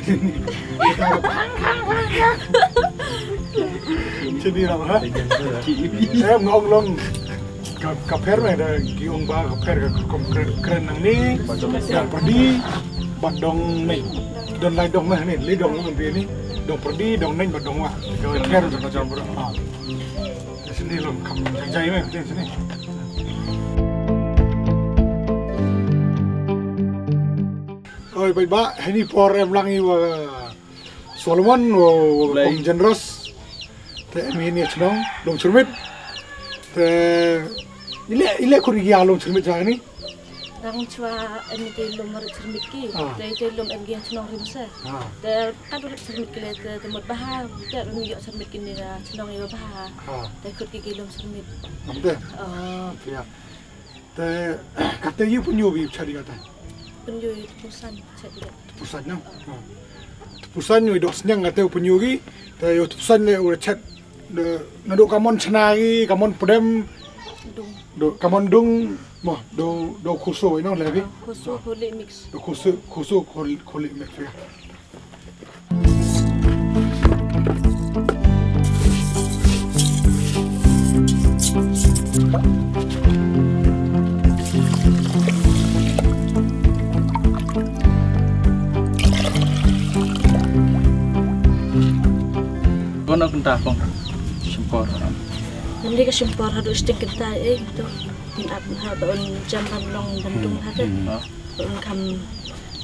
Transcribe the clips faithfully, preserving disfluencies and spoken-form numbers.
Chini ram ha. Em ngong long. Ka, ka pher me da ki ong ba ka pher ka kum kren, kren nang ni. Dong pyrdi bad dong neng. Don lai dong lah ni, lai dong nang bi ni. Dong pyrdi, dong neng bad dong wah. Ka pher ka jam bro. Ha. Sini long kam jai me sini. Oi, bye bye. Hini por em lang i wa Solomon, wa, wa Blai. Kong Generous. Te em hini chnong, Lum Chyrmit. Te ile, ile khun i ya Lum Chyrmit jang ni. Dang chwa em te lum mar Chyrmit ki. Ah. Te te lum em gi chnong Rimse. Ah. Te ka du Chyrmit ki le te, te mut bha. Te em gi Chyrmit ki ni na chnong i bha. Ah. Te khut ki ki Lum Chyrmit. Am te? Oh. Ya. Te kata yu pun yu bi chari kata. Pun yu yu pusan chari kata. Pusan no. Pusan yu dok snyang kata pun yu gi. Te yu pusan le u chat de na do kamon chna gi, kamon pdem. Dung. Do kamon dung mo do do khuso ino le bi. Khuso khuli mix. Do khuso khuso khuli, khuli mix ya. Kono kynta kong. Shimpor. Ngan dei ka shimpor haduh shiteng kynta eh to. Ngin ap ha ba un jam ban long ban dung ha te. Hmm. Ba un kham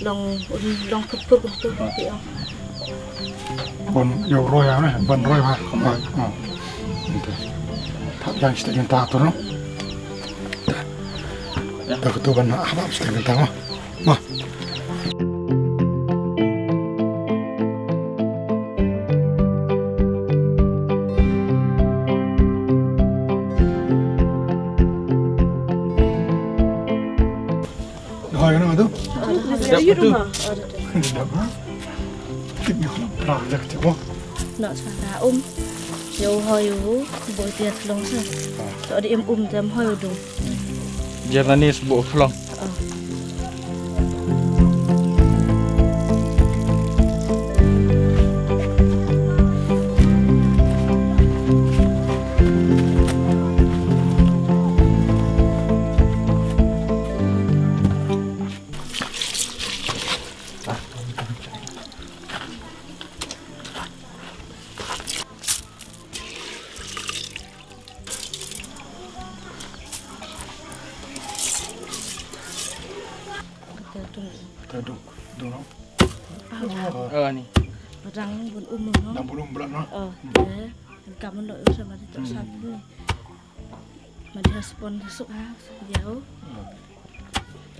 long, un long phur phur kumtu kumtu. Ban ïoh roi ha ne, ban roi ha. Roi. Ha. Ente. Thap jang shiteng kynta to no. Ta ka tu ban ha ba shiteng kynta ma. Ma. Hoi, ano tu? Siap tu. Siap tu. Tip ni kalau pernah ada kecil. Nak sana um. Yo hoi u, bo dia thlong sa. To di em um tem hoi u dung. Jernanis bo thlong. Taduk, taduk. Ah, ni. Padang bun um no. Dang bun um blan no. Oh, eh. Kamu no usah mari tu satu ni. Mari respon suk ha, jauh.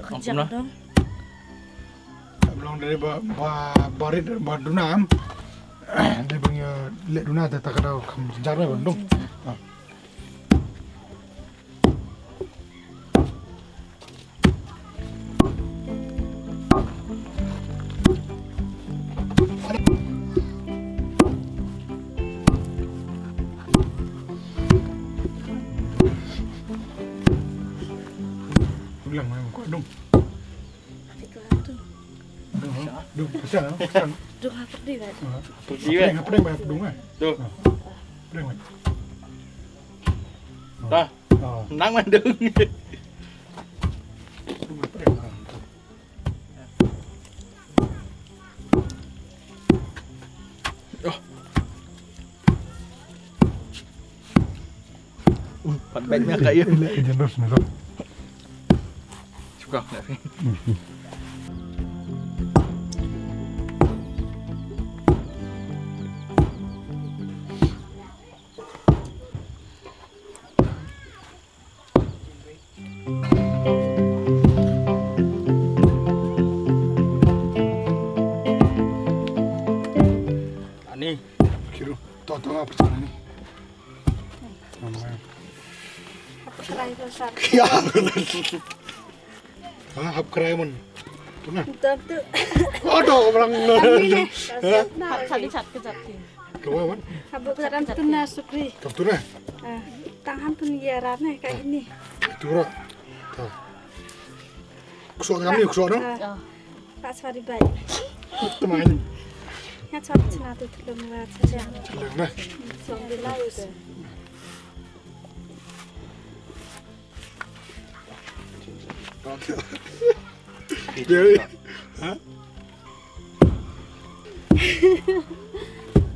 Kejap dong. Belum dari ba, ba, barit ba dunam. Dari bang ya lek duna te tak ada kam jar me bandung. Ulang mai ko dum. Dum, dum, kesian, kesian. Dum ha pyrdi bai. Pyrdi bai. Pyrdi bai, dum bai. Dum. Pyrdi bai. Dah. Nang mandung. Oh. Uh, pat bait meh ka ïa. Ile jan ros meh. Suka ka. Ani. Kiru, to to apa cara ni? Hap krai ko sar. Ya. Ha, hap krai mon. Tuna. Betul tu. Aduh, orang. Hap sali chat ke chat. Kawa man? Hap betul tuna sukri. Kam tuna. Ah, tangan pun ya rame kayak ini. Itu ora. Kusok kami kusok no. Ah. Pak Safari baik. Teman. Nga chap chna tu tlung la cha. Tlung la. Chong di la yu de. Dei. Ha?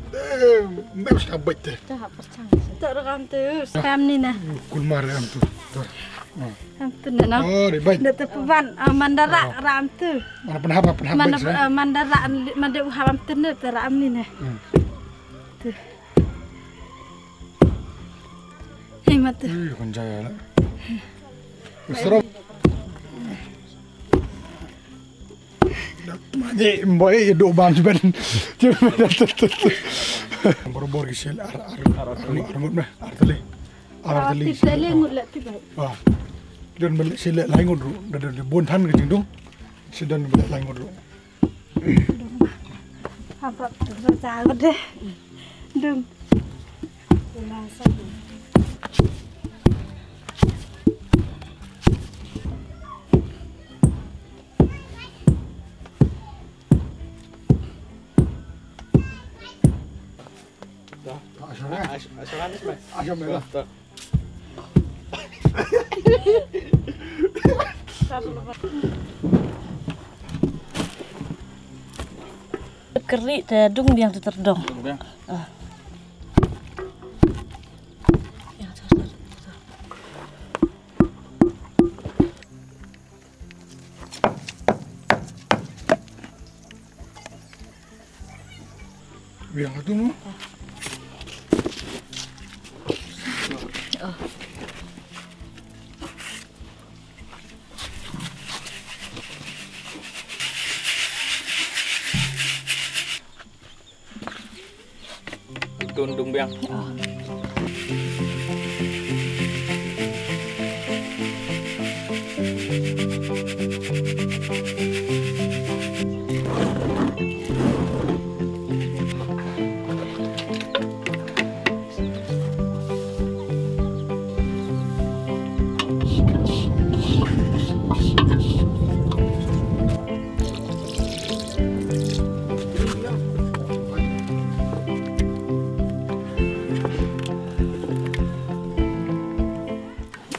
Dei, mem ska bait te. Ta ha perchang. Ta rakam tu. Kam ni na. Kun mar ram tu. Ta. Am tu na na. Oh, di bait. Da te pevan, ah, mandara ram tu. Mana pernah apa, pernah Mana, bait, eh? Ah, mandara, mande u hap am tu na, ta ram ni na. Hmm. Tu. Hei, mata. Ui, kon jaya la. Serap. Mane, mboy, do ban ben. Bor bor ki sel ar, ar, ar, ar, ar, ngut meh, ar tele. Ar tele. Tip tele ngut la tip ai. Ah. Don bel sel lai ngut ru, don bun than ke jingdung. Sedon bel lai ngut ru. Haba tu sa deh. Dung. Dah. Asal, eh? As-, asal anis, Mas. Asal merah. Dah. Keri te dung biang te terdong. Dung biang. Ah. Biang tu mo. Tun dung biang.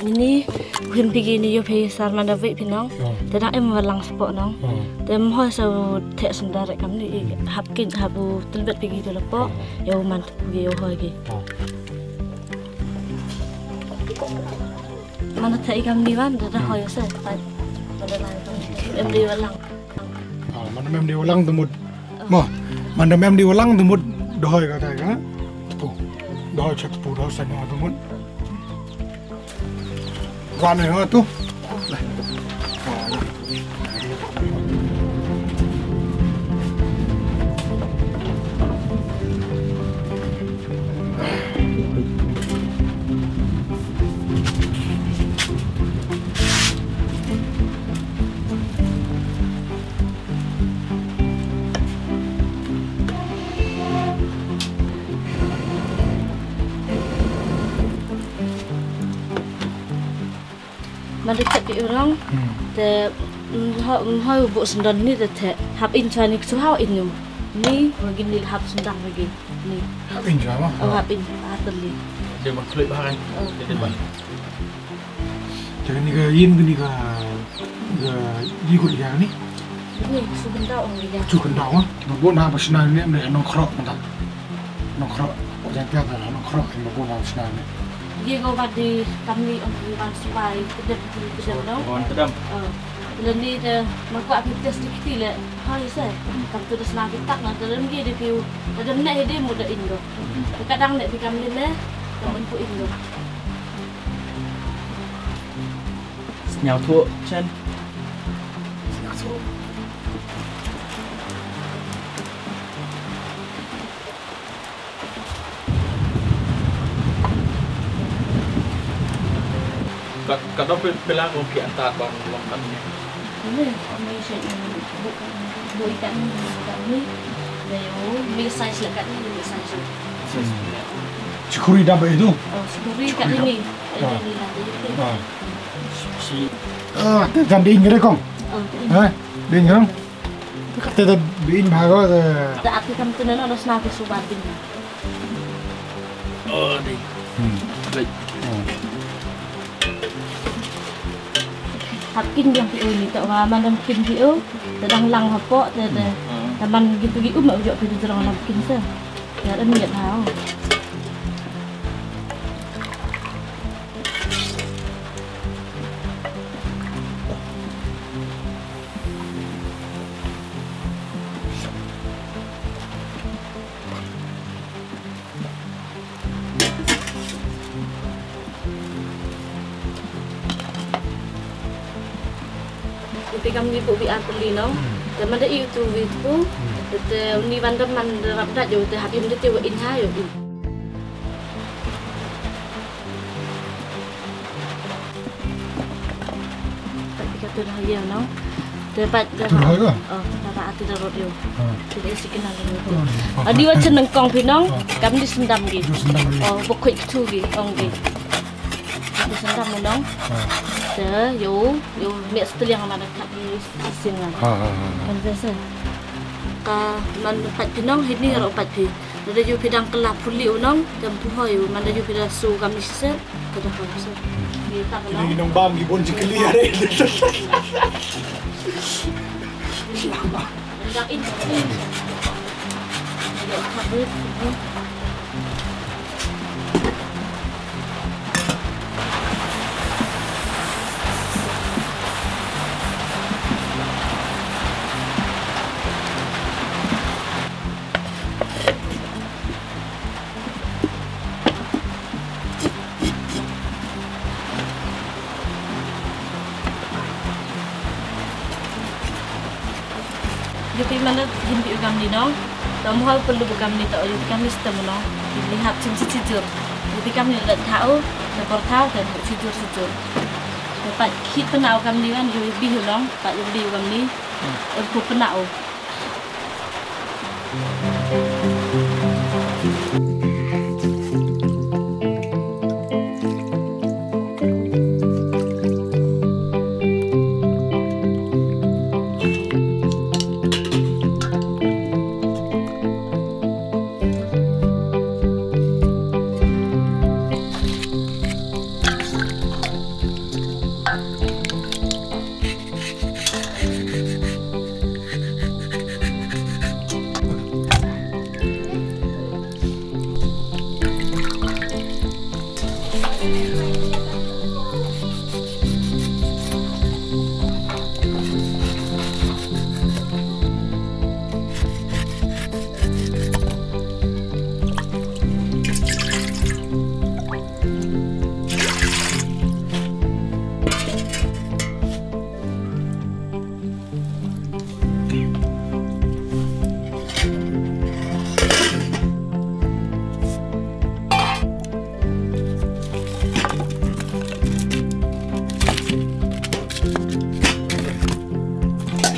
Ini, hin pigi ni yo phi sar manda wei phi nong. Te dang em walang spo nong. Te mhoi sa u thek sendar kam ni hap kin hap u telbet pigi tu lepo. Yo man pigi yo hoi gi. Mana thei kam ni wan da da hoi se pat. Mana lai kam em di walang. Ah, mana mem di walang temut. Mo, mana mem di walang temut da hoi ka thai ka. Tepu. Da hoi chat tepu da hoi sa ni temut. Wan ni ha tu. Manda thep ïa u rong, te, mm, ho, mm, hoi u buh sendon ni te thep. Hap in chwa ni ksu hau in yu. Ni, wa gin ni hap sendang wa gin. Ni. Hap in chwa ma? Oh, hap in, hap in ni. Dia ban klik bahan. Oh. Dia ban. Te ni ka yin ni ka, ka yi kut ya ni. Ni, su kendau ong ya. Su kendau, ah. Ba bon ha ba sna ni, ni nong krok, mantap. Nongkrok, ko jang pia ta nongkrok, ko ba sna ne. Ye ko ba di kam ni ong ko ba sbai kedem kedem no. Wan kedem. Eh, leni de ma kwah phi test di kti le. Hai se. Kam tu de sna ki tak na de lem ye de phi. De dem ne de mu de indo. Kadang ne phi kam de ne. Kam pun pu indo. Sniaw thu chen. Sniaw thu. Kat, kat dok pil-, pila ko ki antar bang long kat ni. Ini, ini saya ini bu, bu ikan ini, ikan ini. Dia ini size lah kat ini, ini size. Size. Sikuri dah begitu. Oh, sikuri kat ini. Ini, ini lah, ini. Ah. Si. Ah, tu kan ding kong. Oh, ini. Ha? Ding kong. Te da bin bha ko te. Da ati kam te na no sna ke subat bin. Oh, dei. Hmm. Baik. Oh. Hap kin jong phi u ni ta wa man dang kin phi u. Te dang lang hapoh te te. Hmm. Te man gitu gi um ma u jok phi te jrong lang kin se. Te dang miet ha u. Ute kam ni bu bi ar peli no. Hmm. Te man da i utu wi tu. Hmm. Te uni wan da man da rap da jo te hap im de te wa in ha jo i. Pat pika tu dah ya no. Te pat te. Tu dah ya? Oh, dah ati dah rot yo. Ha. Te dah isi kenal yo. Oh, iya. Adi wa chen nengkong phi nong, ha, kam di sendam gi. Di sendam gi. Oh, pokok tu gi, ong gi. Di sendam mo nong. Ha. Te yo, yo mek seteliang mana kat di sini lah. Ha, ha, ha, ha. Kan biasa. Ka man pat phi nong, hini ro pat phi. Nada yu phi dang kelap puli u nong, jam tu hoi u, man da yu phi da su kam ni shisha, ka da hoi shisha. Ni tak nong. Ni nong bam ki bon jikeli are. Nda in. Yu phi man da hin phi u kam ni nong. Tam hol perlu bu kam ni to yu phi kam ni stem nong. Ni hap chim si chijur. Yu phi kam ni da thau, da por thau, da chijur chijur. Da pat khit pynau kam ni kan yu bi yu nong, pat yu bi u kam ni. Ur ku pynau.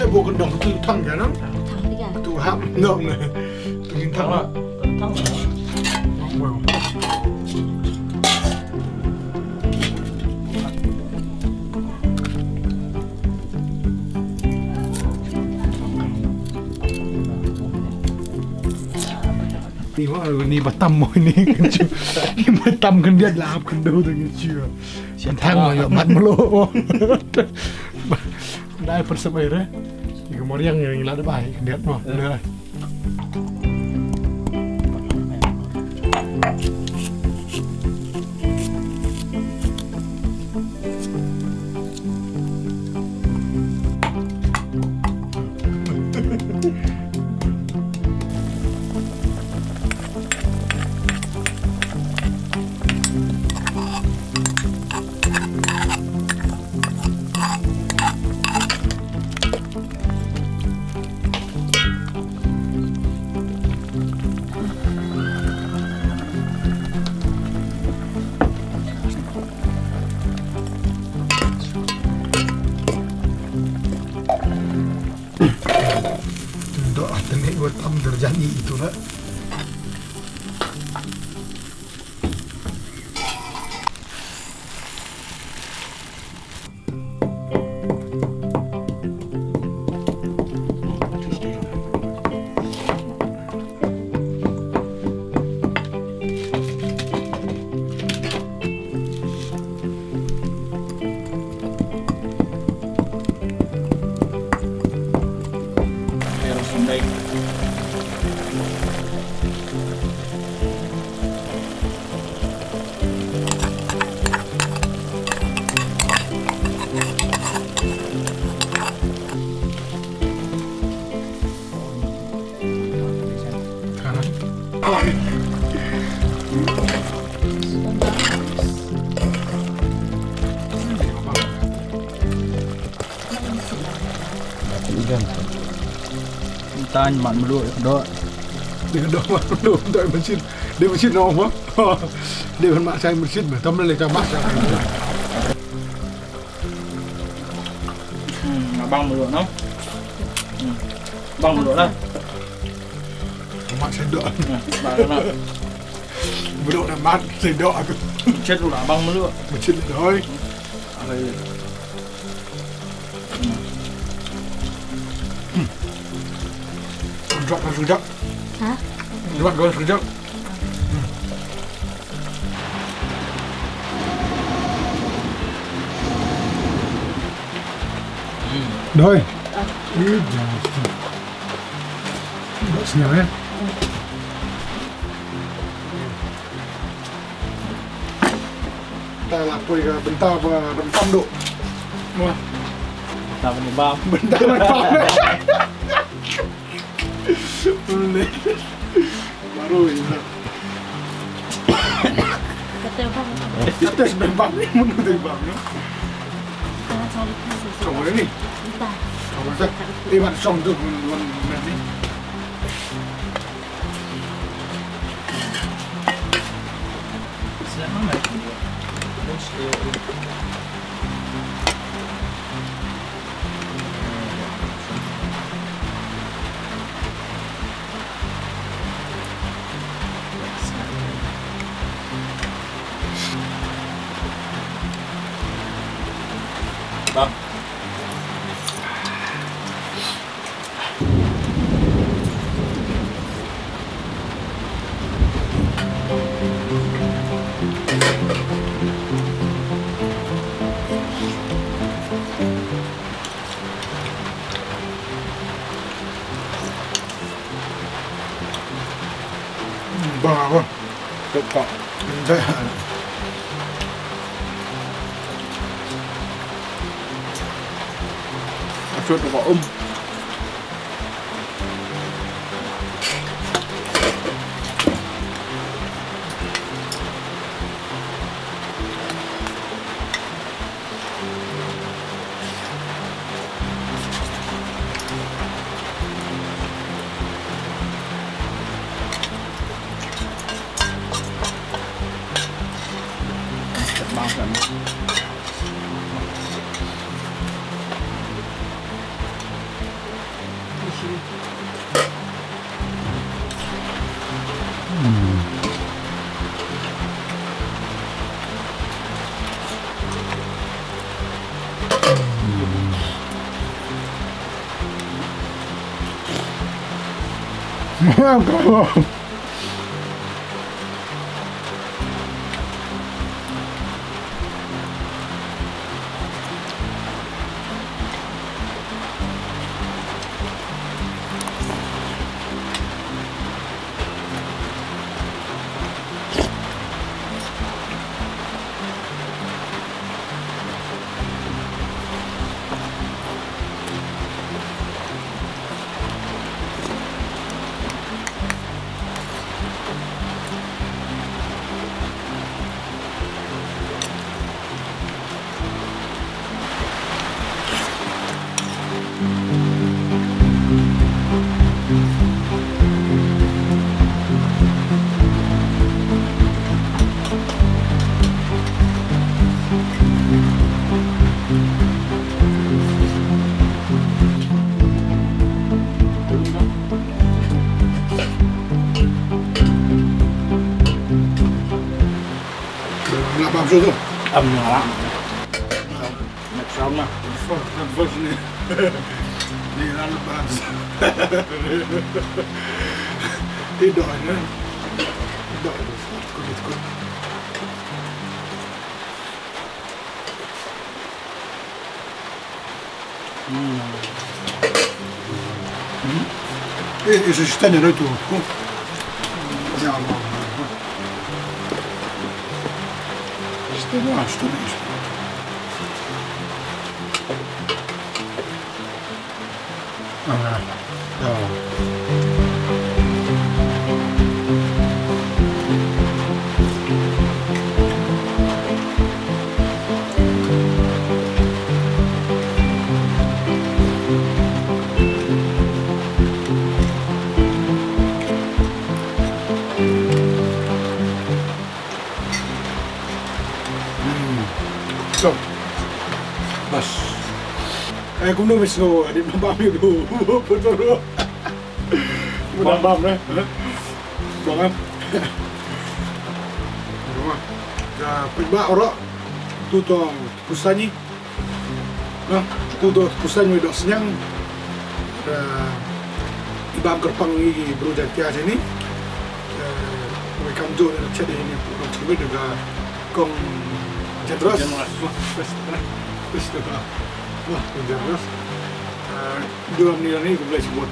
Le bo kan dong tu thang ja nang. Thang tiga. Tu hap dong ne. Tu kin thang. Thang. Wow. Ni ma, ni ba tam mo ni. Ni ba tam khyndiat la ap khyndew tu ngi chu. Sian thang mo yo mat mo lo. Dai persep ai re. Ni ka moriang ngi la da bai khyndiat mo. Dai. Doh, ah, tengok buat tam derjani itu lah. Tang mat mluh ïa ka doh. Ïa ka doh mat mluh, doh ïa ka machine. Ïa ka machine noh mo. Ïa ka mat sa ïa ka machine mo. Tam lei ka mat sa. Hmm, abang mluh noh. Hmm. Abang mluh lah. Mat sa doh. Hmm, abang mluh. Mluh na mat sa doh aku. Chet lu lah abang mluh. Chet lu hoi. Ahai. Drop na sujak. Hah? Drop na sujak. Doi. Ih, jangan. Buat senyap ya. Ta la poi ka bynta ba rem tam duk. Wah. Bynta ba ni bam. Bynta ba ni bam. Boleh. Baru ini. Kata bang. Kata sudah bang. Mana tu bang? Tengah cari tu. Kau boleh ni? Entah. Kau boleh. Eh, mana song tu? Mana, mana, mana ni? Bang. Bang apa? Tukar. Benda. Asyik tukar um. Nga bam shuh tu. Am nga. Next round na. First, first ni. Ni round lepas. Tidak ni. Tidak. Good, good. Hmm. Hmm. Eh, eh, c'est juste un autre coup. Bien, bon. Justement. Ah, justement. Ah, ah. Hmm. So. Bas. Eh, kumno me sngew, hadien ba bam ïa u. Pyntur ruh. Bam. Bam, eh. Bam, eh. Bam, eh. Ka pynbha oro. Tu to pusan ni. Nah, tu to pusan ni dok sniang. Ka i bam kyrpang i bru Jaintia sini. Eh, welcome to the chat ini program sini juga Kong Jendros. Jendros. Wah, best. Best. Wah, Kong Jendros. Eh, dua menit ni boleh sebut.